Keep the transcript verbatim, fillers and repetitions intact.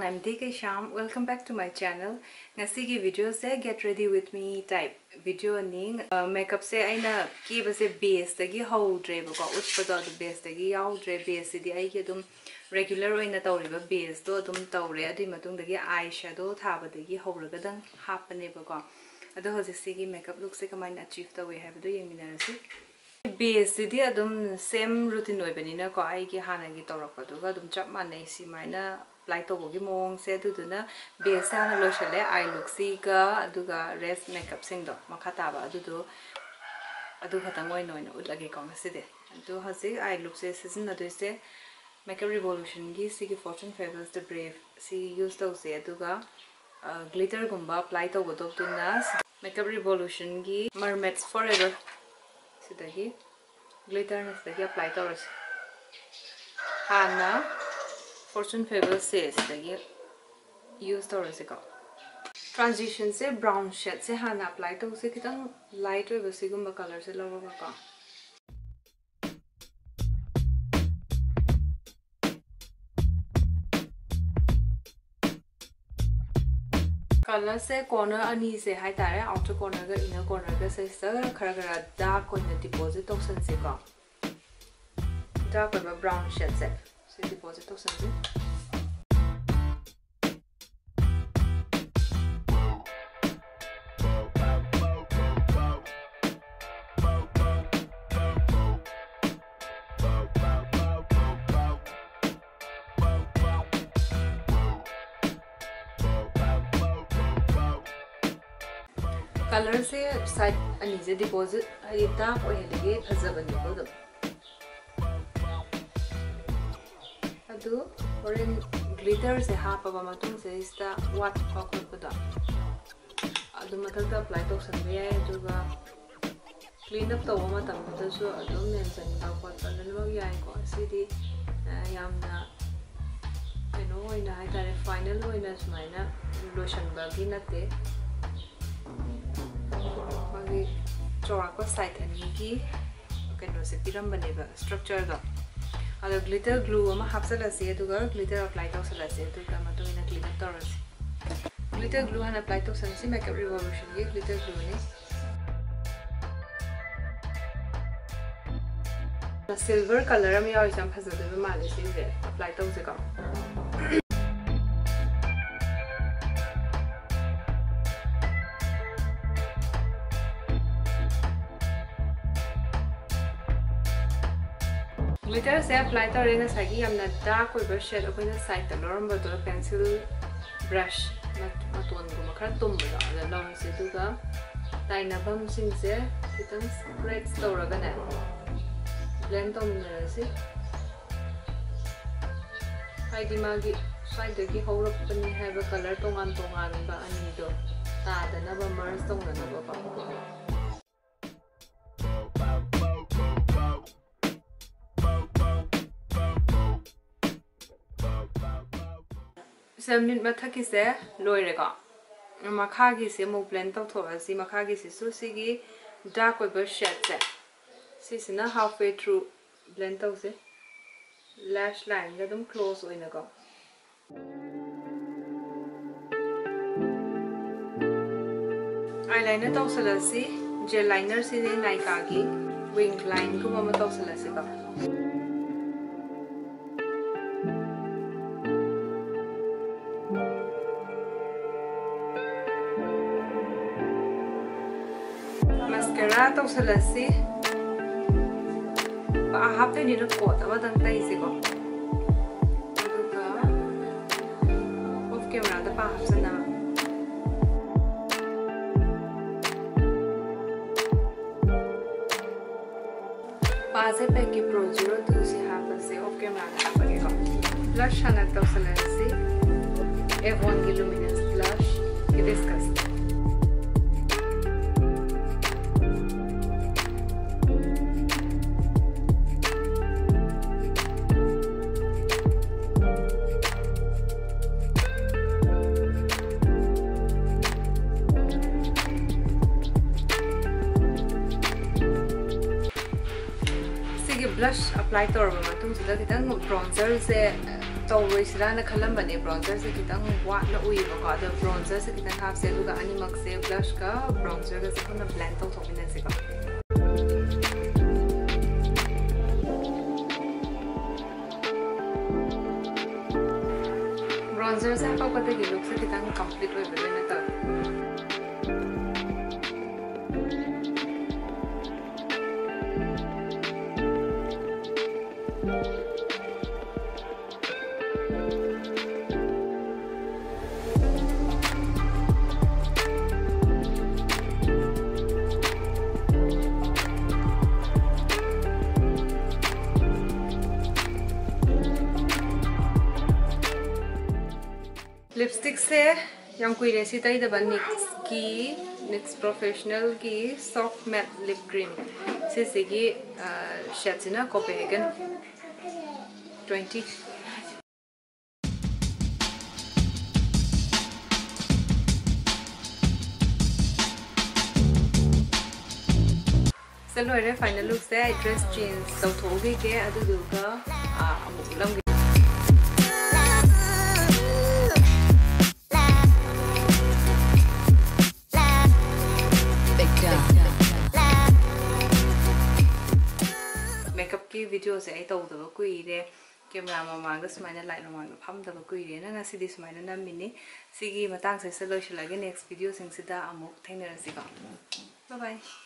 I'm Dee Keisham. Welcome back to my channel. ꯉꯁꯤꯒꯤ videoꯁꯦ Get Ready With Me type videoꯅꯤ꯫ Makeupꯁꯦ ꯑꯩꯅ ꯀꯦꯕꯁꯦ baseꯇꯒꯤ ꯍꯧꯗ꯭ꯔꯦꯕꯀꯣ, ꯎꯠꯄꯗꯣ ꯑꯗꯨ baseꯇꯒꯤ ꯌꯥꯎꯗ꯭ꯔꯦ꯫ Baseꯁꯤꯗꯤ ꯑꯩꯒꯤ ꯑꯗꯨꯝ regular ꯑꯣꯏꯅ ꯇꯧꯔꯤꯕ baseꯇꯣ ꯑꯗꯨꯝ ꯇꯧꯔꯦ꯫ ꯑꯗꯨꯒꯤ ꯃꯇꯨꯡꯗꯒꯤ eye shadow ꯊꯥꯕꯗꯒꯤ ꯍꯧꯔꯒꯗꯪ ꯍꯥꯞꯄꯅꯦꯕꯀꯣ꯫ ꯑꯗꯣ ꯍꯧꯖꯤꯛꯁꯤꯒꯤ makeup lookꯁꯦ ꯀꯃꯥꯏꯅ achieve ꯇꯧꯏ ꯍꯥꯏꯕꯗꯣ ꯌꯦꯡꯃꯤꯟꯅꯔꯁꯤ꯫ Baseꯁꯤꯗꯤ ꯑꯗꯨꯝ same routine ꯑꯣꯏꯕꯅꯤꯅꯀꯣ, ꯑꯩꯒꯤ ꯍꯥꯟꯅꯒꯤ ꯇꯧꯔꯛꯄꯗꯨꯒ ꯑꯗꯨꯝ ꯆꯞ ꯃꯥꯟꯅꯩ꯫ ꯁꯤꯃꯥꯏꯅ apply ꯇꯧꯕꯒꯤ ꯃꯑꯣꯡꯁꯦ꯫ ꯑꯗꯨꯗꯨꯅ baseꯁꯦ ꯍꯥꯟꯅ ꯂꯣꯏꯁꯤꯜꯂꯦ, eye lookꯁꯤꯒ ꯑꯗꯨꯒ rest makeupꯁꯤꯡꯗꯣ ꯃꯈꯥ ꯇꯥꯕ ꯑꯗꯨꯗꯣ, ꯑꯗꯨ ꯈꯛꯇꯪ ꯑꯣꯏꯅ ꯑꯣꯏꯅ ꯎꯠꯂꯒꯦꯀꯣ ꯉꯁꯤꯗꯤ꯫ ꯑꯗꯣ ꯍꯧꯖꯤꯛ eye lookꯁꯦ ꯁꯤꯖꯤꯟꯅꯗꯣꯏꯁꯦ Makeup Revolutionꯒꯤ ꯁꯤꯒꯤ Fortune Favors The Brave ꯁꯤ use ꯇꯧꯁꯦ꯫ ꯑꯗꯨꯒ glitterꯒꯨꯝꯕ apply ꯇꯧꯒꯗꯧꯗꯨꯅ Makeup Revolutionꯒꯤ Mermaids Forever ꯁꯤꯗꯒꯤ glitterꯅ ꯁꯤꯗꯒꯤ apply ꯇꯧꯔꯁꯤ꯫ ꯍꯥꯟꯅ Fortune Favors ꯁꯦ ꯁꯤꯗꯒꯤ use ꯇꯧꯔꯁꯤꯀꯣ꯫ Transitionꯁꯦ brown shadeꯁꯦ ꯍꯥꯟꯅ apply ꯇꯧꯁꯦ꯫ ꯈꯤꯇꯪ light ꯑꯣꯏꯕ ꯁꯤꯒꯨꯝꯕ colorꯁꯦ ꯂꯧꯔꯒꯀꯣ꯫ Colorꯁꯦ corner ꯑꯅꯤꯁꯦ ꯍꯥꯏꯇꯥꯔꯦ, outer cornerꯒ inner cornerꯒ ꯁꯤꯁꯤꯗ ꯈꯔ ꯈꯔ dark ꯑꯣꯏꯅ deposit ꯇꯧꯁꯟꯁꯤꯀꯣ꯫ Dark ꯑꯣꯏꯕ brown shadeꯁꯦ ꯁꯤ deposit ꯇꯧꯁꯟꯁꯤ꯫ Colorꯁꯦ side ꯑꯅꯤꯁꯦ deposit ꯍꯥꯏꯗꯤ dark ꯑꯣꯏꯍꯜꯂꯤꯒꯦ ꯐꯖꯕꯅꯦꯕ ꯑꯗꯨꯝ꯫ ꯑꯗꯨ ꯍꯣꯔꯦꯟ glitterꯁꯦ ꯍꯥꯞꯄꯕ ꯃꯇꯨꯡꯁꯤꯗꯩꯁꯤꯗ ꯋꯥꯠꯄ ꯈꯣꯠꯄꯗꯣ ꯑꯗꯨ ꯃꯊꯛꯇ apply ꯇꯧꯁꯟꯕ ꯌꯥꯏ꯫ ꯑꯗꯨꯒ clean up ꯇꯧꯕ ꯃꯇꯝꯗꯨꯗꯁꯨ ꯑꯗꯨꯝ ꯃꯦꯟꯁꯤꯟꯕ ꯈꯣꯠꯄ ꯂꯣꯏꯅꯃꯛ ꯌꯥꯏꯀꯣ꯫ ꯁꯤꯗꯤ ꯌꯥꯝꯅ ꯀꯩꯅꯣ ꯑꯣꯏꯅ ꯍꯥꯏꯇꯥꯔꯦ, final ꯑꯣꯏꯅ ꯁꯨꯃꯥꯏꯅ ꯂꯣꯏꯁꯟꯕꯒꯤ ꯅꯠꯇꯦ꯫ ꯃꯥꯒꯤ ꯆꯥꯎꯔꯥꯛꯄ side ꯑꯅꯤꯒꯤ ꯀꯩꯅꯣꯁꯦ ꯄꯤꯔꯝꯕꯅꯦꯕ, structureꯗꯣ꯫ ꯑꯗꯣ ꯒ꯭ꯂꯤꯇꯔ ꯒ꯭ꯂꯨ ꯑꯃ ꯍꯥꯞꯆꯜꯂꯁꯤ, ꯑꯗꯨꯒ ꯒ꯭ꯂꯤꯇꯔ ꯑꯦꯄ꯭ꯂꯥꯏ ꯇꯧꯁꯜꯂꯁꯤ, ꯑꯗꯨꯒ ꯃꯇꯨꯡ ꯏꯟꯅ ꯀ꯭ꯂꯤꯟ ꯑꯞ ꯇꯧꯔꯁꯤ꯫ ꯒ꯭ꯂꯤꯇꯔ ꯒ꯭ꯂꯨ ꯍꯥꯟꯅ ꯑꯦꯄ꯭ꯂꯥꯏ ꯇꯧꯁꯟꯁꯤ, ꯃꯦꯀꯞ ꯔꯤꯚꯣꯂꯨꯁꯟꯒꯤ ꯒ꯭ꯂꯤꯇꯔ ꯒ꯭ꯂꯨꯅꯤ꯫ ꯁꯤꯜꯚꯔ ꯀꯂꯔ ꯑꯃ ꯌꯥꯎꯔꯤꯁꯦ ꯌꯥꯝ ꯐꯖꯗꯣꯏꯕ ꯃꯥꯜꯂꯦ, ꯁꯤꯁꯦ ꯑꯦꯄ꯭ꯂꯥꯏ ꯇꯧꯁꯦꯀꯣ꯫ ꯒ꯭ꯂꯤꯇꯔꯁꯦ ꯑꯦꯄ꯭ꯂꯥꯏ ꯇꯧꯔꯦ꯫ ꯉꯁꯥꯏꯒꯤ ꯌꯥꯝꯅ ꯗꯥꯔꯛ ꯑꯣꯏꯕ ꯁꯦꯠ ꯑꯩꯈꯣꯏꯅ ꯁꯥꯏꯠꯇ ꯂꯧꯔꯝꯕꯗꯣ, ꯄꯦꯟꯁꯤꯜ ꯕ꯭ꯔꯁ ꯃꯇꯣꯟꯒꯨꯝꯕ ꯈꯔ ꯇꯨꯝꯕꯗꯣ, ꯑꯗ ꯂꯧꯔꯁꯦ꯫ ꯑꯗꯨꯒ ꯇꯥꯏꯅꯐꯝꯁꯤꯡꯁꯦ ꯈꯤꯇꯪ ꯁ꯭ꯀ꯭ꯔꯦꯆ ꯇꯧꯔꯒꯅꯦ, ꯕ꯭ꯂꯦꯟ ꯇꯧꯃꯤꯟꯅꯔꯁꯤ꯫ ꯍꯥꯏꯗꯤ ꯃꯥꯒꯤ ꯁ꯭ꯋꯥꯏꯗꯒꯤ ꯍꯧꯔꯛꯄꯅꯤ ꯍꯥꯏꯕ ꯀꯂꯔ ꯇꯣꯉꯥꯟ ꯇꯣꯉꯥꯟꯕ ꯑꯅꯤꯗꯣ ꯇꯥꯗꯅꯕ, ꯃꯔꯖ ꯇꯧꯅꯅꯕꯀꯣ꯫ ꯁꯦ, ꯃꯤꯠ ꯃꯊꯛꯀꯤꯁꯦ ꯂꯣꯏꯔꯦꯀꯣ꯫ ꯃꯈꯥꯒꯤꯁꯦ ꯑꯃꯨꯛ ꯕ꯭ꯂꯦꯟ ꯇꯧꯊꯣꯛꯑꯁꯤ꯫ ꯃꯈꯥꯒꯤꯁꯤꯁꯨ ꯁꯤꯒꯤ ꯗꯥꯔꯛ ꯑꯣꯏꯕ ꯁꯦꯠꯁꯦ, ꯁꯤꯁꯤꯅ half way through ꯕ꯭ꯂꯦꯟ ꯇꯧꯁꯦ꯫ ꯂꯦꯁ ꯂꯥꯏꯟꯒ ꯑꯗꯨꯝ ꯀ꯭ꯂꯣꯖ ꯑꯣꯏꯅꯀꯣ꯫ ꯑꯥꯏꯂꯥꯏꯅꯔ ꯇꯧꯁꯜꯂꯁꯤ꯫ ꯖꯦꯜ ꯂꯥꯏꯅꯔꯁꯤꯗꯤ ꯅꯥꯏꯀꯥꯒꯤ ꯋꯤꯡ ꯂꯥꯏꯟꯒꯨꯝꯕ ꯑꯃ ꯇꯧꯁꯜꯂꯁꯤꯀꯣ꯫ ꯃꯁꯀꯔꯥ ꯇꯧꯁꯜꯂꯁꯤ꯫ ꯄꯥ ꯍꯥꯞꯇꯣꯏꯅꯤꯅ ꯀꯣꯠ ꯑꯃꯇꯪ ꯇꯩꯁꯤꯀꯣ꯫ ꯑꯗꯨꯒ ꯑꯣꯐ ꯀꯦꯃꯦꯔꯥꯗ ꯄꯥ ꯍꯥꯞꯆꯟꯅꯕ꯫ ꯄꯥꯁꯦ ꯄꯦꯛꯀꯤ ꯄ꯭ꯔꯣ ꯖꯤꯔꯣ ꯇꯨ ꯁꯤ ꯍꯥꯞꯄꯁꯦ ꯑꯣꯐ ꯀꯦꯃꯦꯔꯥꯗ ꯍꯥꯞꯄꯒꯦꯀꯣ꯫ ꯕ꯭ꯂꯁ ꯍꯥꯟꯅ ꯇꯧꯁꯜꯂꯁꯤ꯫ ꯑꯦꯚꯣꯟꯒꯤ ꯂꯨꯃꯤꯅꯁ ꯕ꯭ꯂꯁ ꯍꯤꯕꯤꯁꯀꯁ꯫ ꯁꯤꯒꯤ Blush apply ꯇꯧꯔꯕ ꯃꯇꯨꯡꯁꯤꯗ ꯈꯤꯇꯪ bronzerꯁꯦ ꯇꯧꯔꯣꯏꯁꯤꯔꯥꯅ ꯈꯜꯂꯝꯕꯅꯦ꯫ Bronzerꯁꯦ ꯈꯤꯇꯪ ꯋꯥꯠꯅ ꯎꯏꯌꯦꯕꯀꯣ꯫ ꯑꯗꯣ bronzerꯁꯦ ꯈꯤꯇꯪ ꯍꯥꯞꯁꯦ, ꯑꯗꯨꯒ ꯑꯅꯤꯃꯛꯁꯦ blushꯀ bronzerꯒꯁꯦ ꯄꯨꯟꯅ blend ꯇꯧꯊꯣꯛꯃꯤꯟꯅꯁꯤꯀꯣ꯫ Bronzerꯁꯦ ꯍꯥꯞꯄꯛꯄꯗꯒꯤ lookꯁꯦ ꯈꯤꯇꯪ complete ꯑꯣꯏꯕꯗꯧꯅ ꯇꯧꯋꯦ꯫ Lipstickꯁꯦ ꯌꯥꯝ ꯀꯨꯏꯔꯦ ꯁꯤ ꯇꯩꯗꯕ, NYXꯀꯤ, NYX Professionalꯒꯤ Soft Matte Lip Cream꯫ ꯁꯤꯁꯤꯒꯤ, ꯑ, shadeꯁꯤꯅ Copenhagen twenty꯫ ꯁꯤ ꯂꯣꯏꯔꯦ final lookꯁꯦ꯫ ꯑꯩ dress change ꯇꯧꯊꯣꯛꯎꯈꯤꯒꯦ, ꯑꯗꯨꯗꯨꯒ, ꯑ, ꯑꯃꯨꯛ ꯎꯠꯂꯝꯒꯦ꯫ Makeupꯀꯤ videoꯁꯦ ꯑꯩ ꯇꯧꯗꯕ ꯀꯨꯏꯔꯦ, camera ꯃꯃꯥꯡꯗ ꯁꯨꯃꯥꯏꯅ light ꯃꯃꯥꯡꯗ ꯐꯝꯗꯕ ꯀꯨꯏꯔꯦꯅ ꯉꯁꯤꯗꯤ ꯁꯨꯃꯥꯏꯅ ꯅꯝꯃꯤꯅꯤ꯫ ꯁꯤꯒꯤ ꯃꯇꯥꯡꯁꯦ ꯁꯤ ꯂꯣꯏꯁꯤꯜꯂꯒꯦ, next videoꯁꯤꯡꯁꯤꯗ ꯑꯃꯨꯛ ꯊꯦꯡꯅꯔꯁꯤꯀꯣ꯫ Bye bye꯫